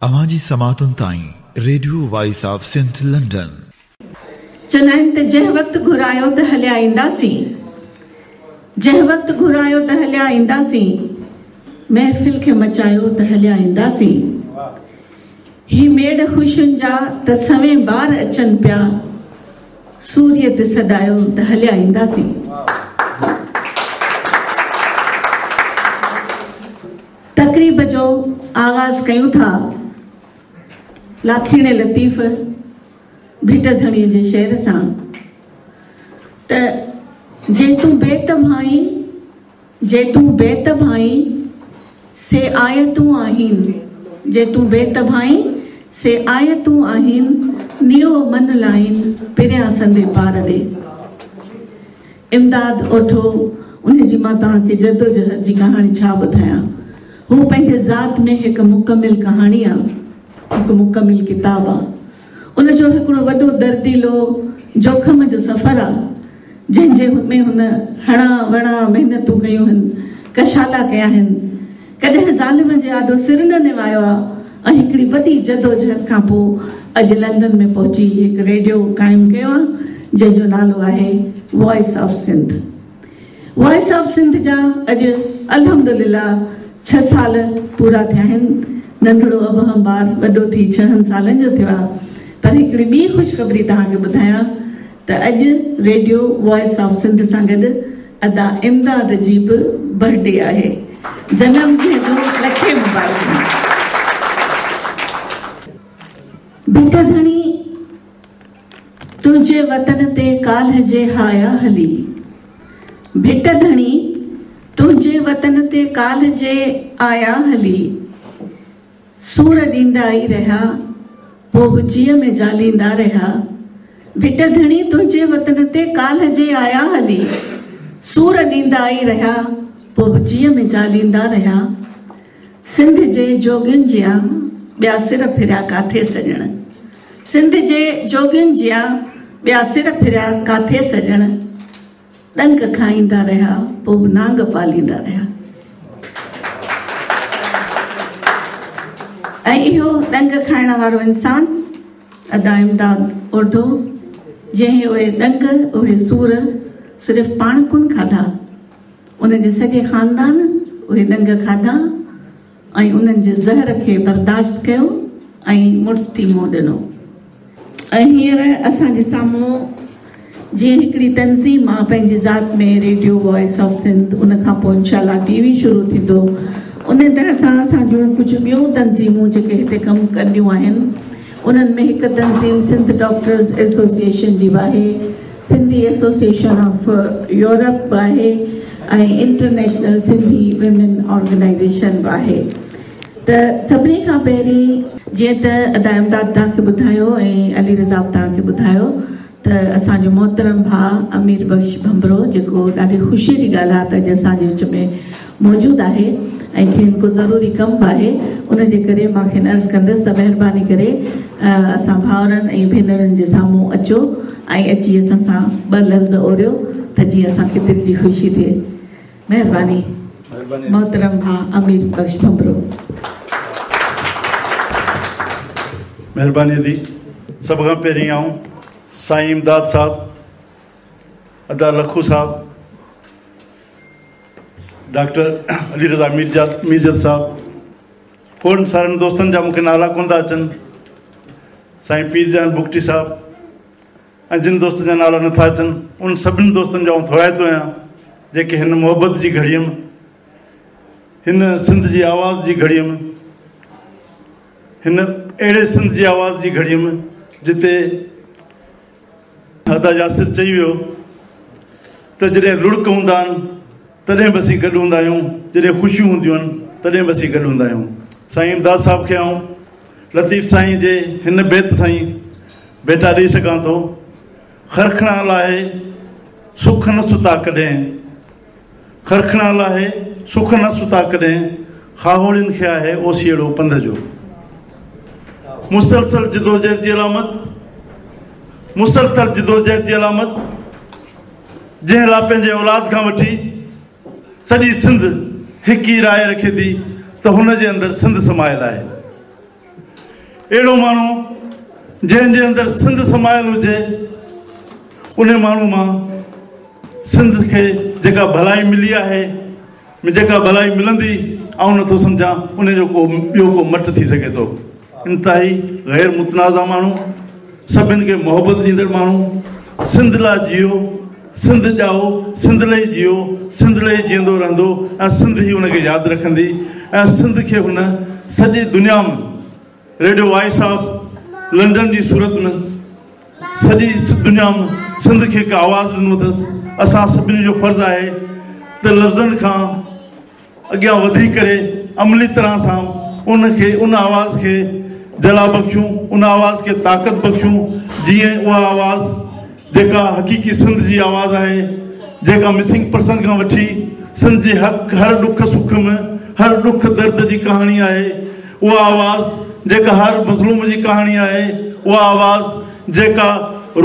اوهان جي سماعتن تائين radio voice of Sindh London. چوندا آهن ته جنهن وقت گهرايو ته هليا اينداسين جنهن وقت گهرايو ته هليا اينداسين محفل کي مچايو ته هليا اينداسين هي ميڙ خوشين جا ته سوين بار اچن پيا سوريء تي سڏايو ته هليا اينداسين. تقريب جو آغاز ڪيون ٿا لاکيڻي لطيف ڀٽ ڌڻيء جي شعر سان ته جي تون بيت ڀائين جي تون بيت ڀائين سي آيتون آهين جي تون بيت ڀائين سي آيتون آهين نيو من لائين پريان سندي پار ڏي. امداد اوٺو، ان جي مان توهان کي جدوجهد جي ڪهاڻي ڇا ٻڌايان. هو پنهنجي ذات ۾ هڪ مڪمل ڪهاڻي آ، هڪ مڪمل ڪتاب آ. ان جو هڪڙو وڏو درديلو جوکم جو سفر آ، جنهن جي ۾ هن هڻان وڻان محنتون ڪيون هن، ڪشالا ڪيا هن. ڪڏهن ظالم جي آڏو سر نه نوايو آ ۽ هڪڙي وڏي جدوجهد کان پوء اڄ لنڊن ۾ پهچي هڪ ريڊيو قائم ڪيو آ جنهن جو نالو آهي voice of Sindh. Voice of Sindh جا اڄ الحمدلله ڇهه سال پورا ٿيا آهن. ننڍڙو ابهم ٻار وڏو ٿي ڇهن سالن جو ٿيو آ پر هڪڙي ٻي خوشخبري توهان کي ٻڌايان ته اڄ ريڊيو وائس آف سنڌ سان گڏ ادا امداد جي به برٿ ڊي آهي. جنم ڏينهن جون لکين مبارڪون. ڀٽ ڌڻي تنهنجي وطن تي ڪالهه جي آيا هلي. ڀٽ ڌڻي تنهنجي وطن تي ڪالهه جي آيا هلي. سور ڏيندا ئي رهيا، پوء به جيء ۾ جاليندا رهيا. ڀٽ ڌڻي تنهنجي وطن تي ڪالهه جي آيا هلي. سور ڏيندا ئي رهيا، پوء به جيء ۾ جاليندا رهيا. سنڌ جي جوڳين جيان ٻيا سر ڦريا ڪاٿي سڄڻ. سنڌ جي جوڳين جيان ٻيا سر ڦريا ڪاٿي سڄڻ. ڏنگ کائيندا رهيا پوء به نانگ پاليندا رهيا. ۽ اهو ڏنگ کائڻ وارو انسان ادا امداد اوڍو جنهن اهي ڏنگ اهي سور صرف پاڻ ڪونه کاڌا ان جي سڄي خاندان اهي ڏنگ کاڌا ۽ انهن جي زهر کي برداشت ڪيو ۽ مڙس ٿي منهن ڏنو. ۽ هينئر اسان جي سامهون جيئن هڪڙي تنظيم آ پنهنجي ذات ۾ ريڊيو وائس آف سنڌ ان کان پوء انشاء الله ٽي وي شروع ٿيندو انهي طرح سان اسان جون ڪجهه ٻيون تنظيمون جيڪي هتي ڪم ڪنديون آهن انهن ۾ هڪ تنظيم سنڌ ڊاڪٽرز ايسوسيئيشن جي به آهي سنڌي ايسوسيئيشن آف يورپ به آهي ۽ انٽرنيشنل سنڌي ويمن آرگنائيزيشن به آهي ته سڀني کان پهرين جيئن ته ادا امداد توهان کي ٻڌايو ۽ علي رضا به توهان کي ٻڌايو ته اسان جو محترم ڀاء امير بخش ڀنڀرو جيڪو ڏاڍي خوشي جي ڳالهه آهي ته اڄ اسان جي وچ ۾ موجود آهي ۽ کين ڪو ضروري ڪم به آهي ان جي ڪري مان کين عرض ڪندس ته مهرباني ڪري اسان ڀائرن ۽ ڀينرن جي سامهون اچو ۽ اچي اسان سان ٻه لفظ اوريو ته جيئن اسان کي دل جي خوشي ٿئي مهرباني محترم ڀاء امير بخش ڀنڀرو. مهرباني ادي سڀ کان پهرين آئون سائين امداد صاحب ادا لکو صاحب ڊاڪٽر علي رضا ميرجت صاحب کوڙ سارن دوستن جا مونکي نالا ڪونه ٿا اچن سائين پير جان بگٽي صاحب ۽ جن دوستن جا نالا نٿا اچن ان سڀني دوستن جو آئون ٿورائتو آهيان جيڪي هن محبت جي گهڙيء ۾ هن سنڌ جي آواز جي گهڙيء ۾ هن اهڙي سنڌ جي آواز جي گهڙيء ۾ جتي ادا ياسر چئي ويو ته جڏهن لڙڪ هوندا آهن تڏهن به اسين گڏ هوندا آهيون، جڏهن خوشيون هونديون آهن تڏهن به اسين گڏ هوندا آهيون. سائين امداد صاحب کي آئون لطيف سائين جي هن بيت سان ئي ڀيٽا ڏئي سگهان ٿو، کرکڻا لاهي سک نه ستا ڪڏهن، کرکڻا لاهي سک نه ستا ڪڏهن، کاهوڙين کي آهي اوسيئڙو پنڌ جو. مسلسل جدوجهد جي علامت، مسلسل جدوجهد جي علامت، جنهن لاء پنهنجي اولاد کان وٺي سڄي سنڌ هڪ ئي راء رکي ٿي ته هن جي اندر سنڌ سمايل آهي. اهڙو ماڻهو جنهن جي اندر سنڌ سمايل هجي، ان ماڻهو مان سنڌ کي جيڪا ڀلائي ملي آهي، جيڪا ڀلائي ملندي، آئون نٿو سمجهان ان جو ڪو ٻيو ڪو مٽ ٿي سگهي ٿو. انتهائي غير متنازع ماڻهو، سڀن کي محبت ڏيندڙ ماڻهو، سنڌ لاء جيئو، سنڌ ڄائو، سنڌ لئي جيئو، سنڌ لئي جيئندو رهندو ۽ سنڌ ئي ان کي ياد رکندي ۽ سنڌ کي هن سڄي دنيا ۾ ريڊيو وائس آف لنڊن جي صورت ۾ سڄي دنيا ۾ سنڌ کي هڪ آواز ڏنو اٿس. اسان سڀني جو فرض آهي ته لفظن کان اڳيان وڌي ڪري عملي طرح سان ان کي ان آواز کي جلا بخشون، ان آواز کي طاقت بخشون، جيئن اها آواز جيڪا حقيقي سنڌ جي آواز آهي، جيڪا مسنگ پرسن کان وٺي سنڌ جي حق هر ڏک سک ۾ هر ڏک درد جي ڪهاڻي آهي، اها آواز جيڪا هر مظلوم جي ڪهاڻي آهي، اها آواز جيڪا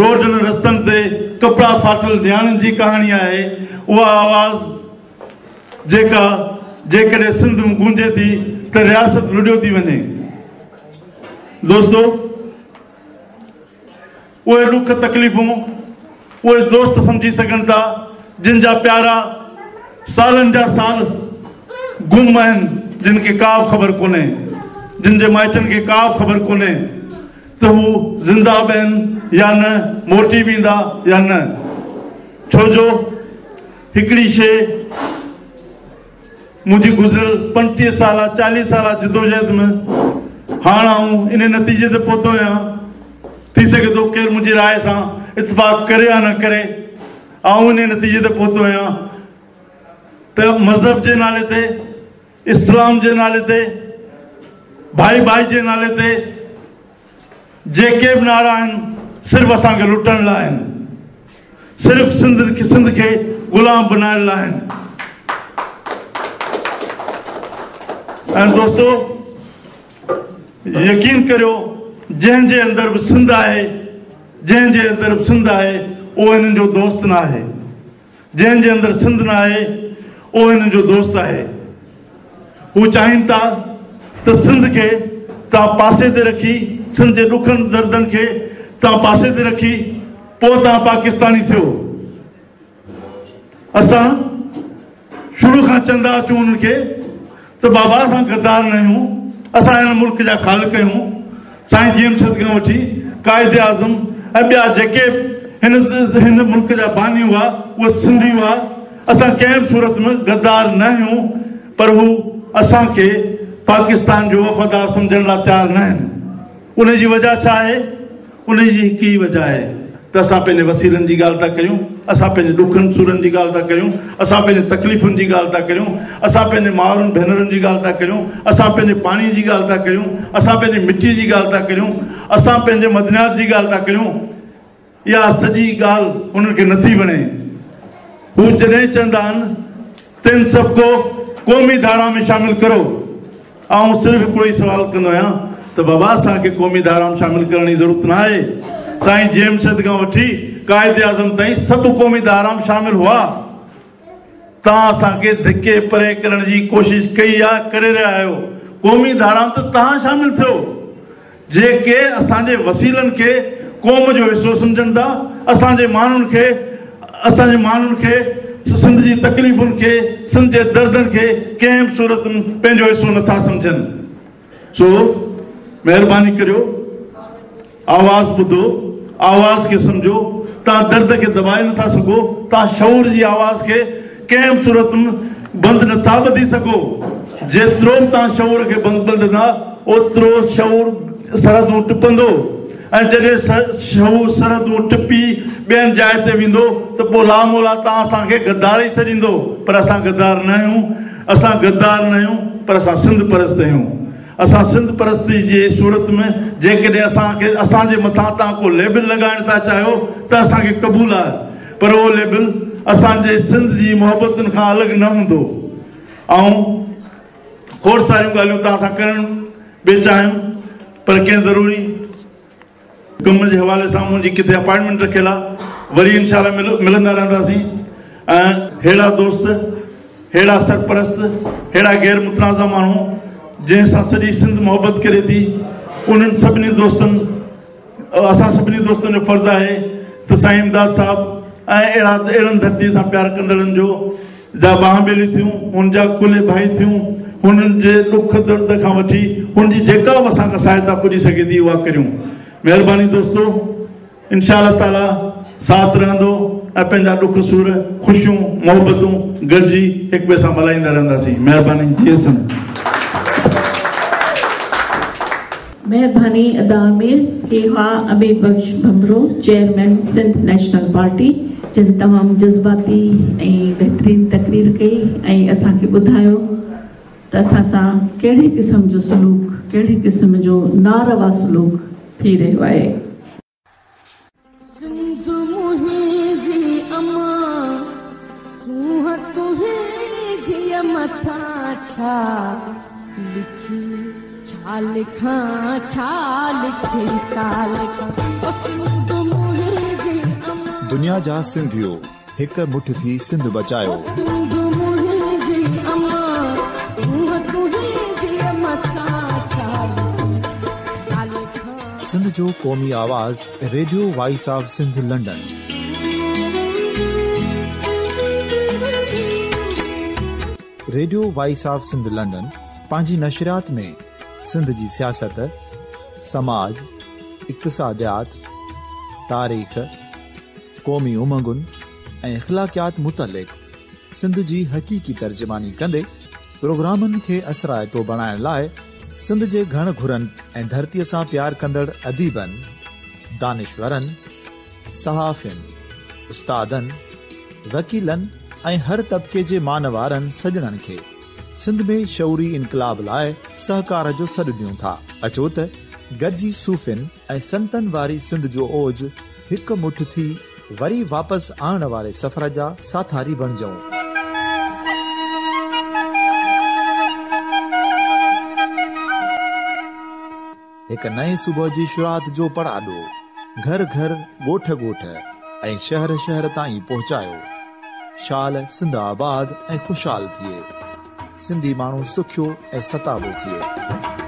روڊن رستن تي ڪپڙا ڦاٽل نياڻين جي ڪهاڻي آهي، اها آواز جيڪا جيڪڏهن سنڌ ۾ گونجي ٿي ته رياست لڏيو ٿي وڃي. دوستو! اهي ڏک تڪليفون اهي دوست سمجهي سگهن ٿا جن جا پيارا سالن جا سال گم آهن، جن کي ڪا به خبر ڪونهي، جن جي مائٽن کي ڪا به خبر ڪونهي ته هو زنده به آهن يا نه، موٽي به ايندا يا نه. ڇو جو هڪڙي شيء منهنجي گذريل 35 سالا 40 سالا جدوجهد ۾ هاڻ آئون انهي نتيجي تي پهتو آهيان، ٿي سگهي ٿو ڪير منهنجي راء سان اتفاق ڪري يا نه ڪري، آئون انهي نتيجي تي پهتو آهيان ته مذهب جي نالي تي، اسلام جي نالي تي، ڀائي ڀائي جي نالي تي جيڪي به نعرا آهن صرف اسان کي لٽڻ لاء آهن، صرف سنڌ کي غلام بنائڻ لاء آهن. ۽ دوستو يقين ڪريو جنهن جي اندر به سنڌ آهي، جنهن جي اندر به سنڌ آهي اهو هنن جو دوست نه آهي. جنهن جي اندر سنڌ نه آهي اهو هنن جو دوست آهي. هو چاهين ٿا ته سنڌ کي توهان پاسي تي رکي، سنڌ جي ڏکن دردن کي توهان پاسي تي رکي پوء توهان پاڪستاني ٿيو. اسان شروع کان چوندا اچون انهن کي ته بابا اسان غدار نه آهيون، اسان هن ملڪ جا خالق آهيون. سائين جي ايم سيد کان وٺي قائد اعظم ۽ ٻيا جيڪي هن هن ملڪ جا باني هئا اهي سنڌي هئا. اسان ڪنهن به صورت ۾ غدار نه آهيون، پر هو اسان کي پاڪستان جو وفادار سمجهڻ لاء تيار نه آهن. ان جي وجهه ڇا آهي؟ ان جي هڪ ئي وجهه آهي ته اسان پنهنجي وسيلن جي ڳالهه ٿا ڪريون، اسان پنهنجي ڏکن سورن جي ڳالهه ٿا ڪريون، اسان پنهنجي تڪليفن جي ڳالهه ٿا ڪريون، اسان پنهنجي مائرن ڀينرن جي ڳالهه ٿا ڪريون، اسان پنهنجي پاڻي جي ڳالهه ٿا ڪريون، اسان پنهنجي مٽي جي ڳالهه ٿا ڪريون، اسان پنهنجي معدنيات جي ڳالهه ٿا ڪريون. اها سڄي ڳالهه هنن کي نٿي وڻي. هو جڏهن چوندا آهن ته ان سڀ ڪو قومي ڌارا ۾ شامل ڪرو، آئون صرف هڪڙو ئي سوال ڪندو آهيان ته بابا اسان کي قومي ڌارا ۾ شامل ڪرڻ جي ضرورت نه آهي. سائين جي ايم سيد کان وٺي قائد اعظم تائين سڀ قومي ڌارا ۾ شامل هئا. توهان اسان کي ڌڪي پري ڪرڻ جي ڪوشش ڪئي آ، ڪري رهيا آهيو. قومي ڌارا ۾ ته توهان شامل ٿيو. جيڪي اسان جي وسيلن کي قوم جو حصو سمجهن ٿا، اسان جي ماڻهن کي، اسان جي ماڻهن کي، سنڌ جي تڪليفن کي، سنڌ جي دردن کي ڪنهن به صورت ۾ پنهنجو حصو نه ٿا سمجهن. سو مهرباني ڪريو آواز ٻڌو، آواز کي سمجهو، توهان درد کي دٻائي نه ٿا سگهو، توهان شعور جي آواز کي ڪنهن به صورت ۾ بند نه ٿا ٻڌي سگهو. جيترو به توهان شعور کي بند ٻڌندا، اوترو شعور سرحدون ٽپندو ۽ جڏهن شعور سرحدون ٽپي ٻين جاء تي ويندو ته پوء لامولا توهان اسان کي غدار ئي سڏيندو. پر اسان غدار نه آهيون. اسان غدار نه آهيون، پر اسان سنڌ پرست آهيون. اسان سنڌ پرستي جي صورت ۾ جيڪڏهن اسان کي اسان جي مٿان توهان ڪو ليبل لڳائڻ ٿا چاهيو ته اسان کي قبول آهي. پر اهو ليبل اسان جي سنڌ جي محبتن کان الڳ نه هوندو. آئون کوڙ ساريون ڳالهيون توهان سان ڪرڻ پئي چاهيم پر ڪنهن ضروري ڪم جي حوالي سان منهنجي ڪٿي اپائنٽمينٽ رکيل آهي. وري انشاء الله ملندا رهنداسين ۽ ههڙا دوست، ههڙا سرپرست، ههڙا غير متنازع ماڻهو جنهن سان سڄي سنڌ محبت ڪري ٿي، انهن سڀني دوستن اسان سڀني دوستن جو فرض آهي ته سائين امداد صاحب ۽ اهڙا اهڙن ڌرتي سان پيار ڪندڙن جو جا ٻانهن ٻيلي ٿيون هن جا ڪلهي ڀائي ٿيون هنن جي ڏک درد کان وٺي هن جي جيڪا به اسان کان سهائتا پڄي سگهي ٿي اها ڪريون مهرباني دوستو انشاء الله تعالي ساٿ رهندو ۽ پنهنجا ڏک سور خوشيون محبتون گڏجي هڪ ٻئي سان ملهائيندا رهنداسين مهرباني جيئي سنڌ. مهرباني ادا امير. هي هئا Amir Bakhsh Bhambhro chairman Sindh national party جن تمام جذباتي ۽ بهترين تقرير ڪئي ۽ اسان کي ٻڌايو ته اسان سان ڪهڙي قسم جو سلوڪ ڪهڙي قسم جو ناروا سلوڪ ٿي رهيو آهي. سنڌ منهنجي امان، سونهن تنهنجيء مٿان ڇا لکي ڇا لکان ڇا لکي ڇا لکان او سنڌ منهنجي امان. دنيا جا سنڌيو هڪ مٺ ٿي سنڌ بچايو. او سنڌ منهنجي امان، سونهن تنهنجيء مٿان ڇا لکي ڇا لکان. سنڌ جو قومي آواز radio voice of Sindh London. Radio voice of Sindh London پنهنجي نشريات ۾ سنڌ جي سياست، سماج، اقتصاديات، تاريخ، قومي امنگن ۽ اخلاقيات متعلق سنڌ جي حقيقي ترجماني ڪندي پروگرامن کي اثرائتو بڻائڻ لاء سنڌ جي گهڻ گهرن ۽ ڌرتيء سان پيار ڪندڙ اديبن، دانشورن، صحافين، استادن، وڪيلن ۽ هر طبقي جي مانوارن سڄڻن کي سنڌ ۾ شعوري انقلاب لاء سهڪار جو سڏ ڏيون ٿا. اچو ته گڏجي صوفين ۽ سنتن واري سنڌ جو اوج هڪ مٺ ٿي وري واپس آڻڻ واري سفر جا ساٿاري بڻجون. هڪ نئين صبح جي شروعات جو پڙاڏو گهر گهر، ڳوٺ ڳوٺ ۽ شهر شهر تائين پهچايو. شال سنڌ آباد ۽ خوشحال ٿئي. سنڌي ماڻهو سکيو ۽ ستابو ٿئي.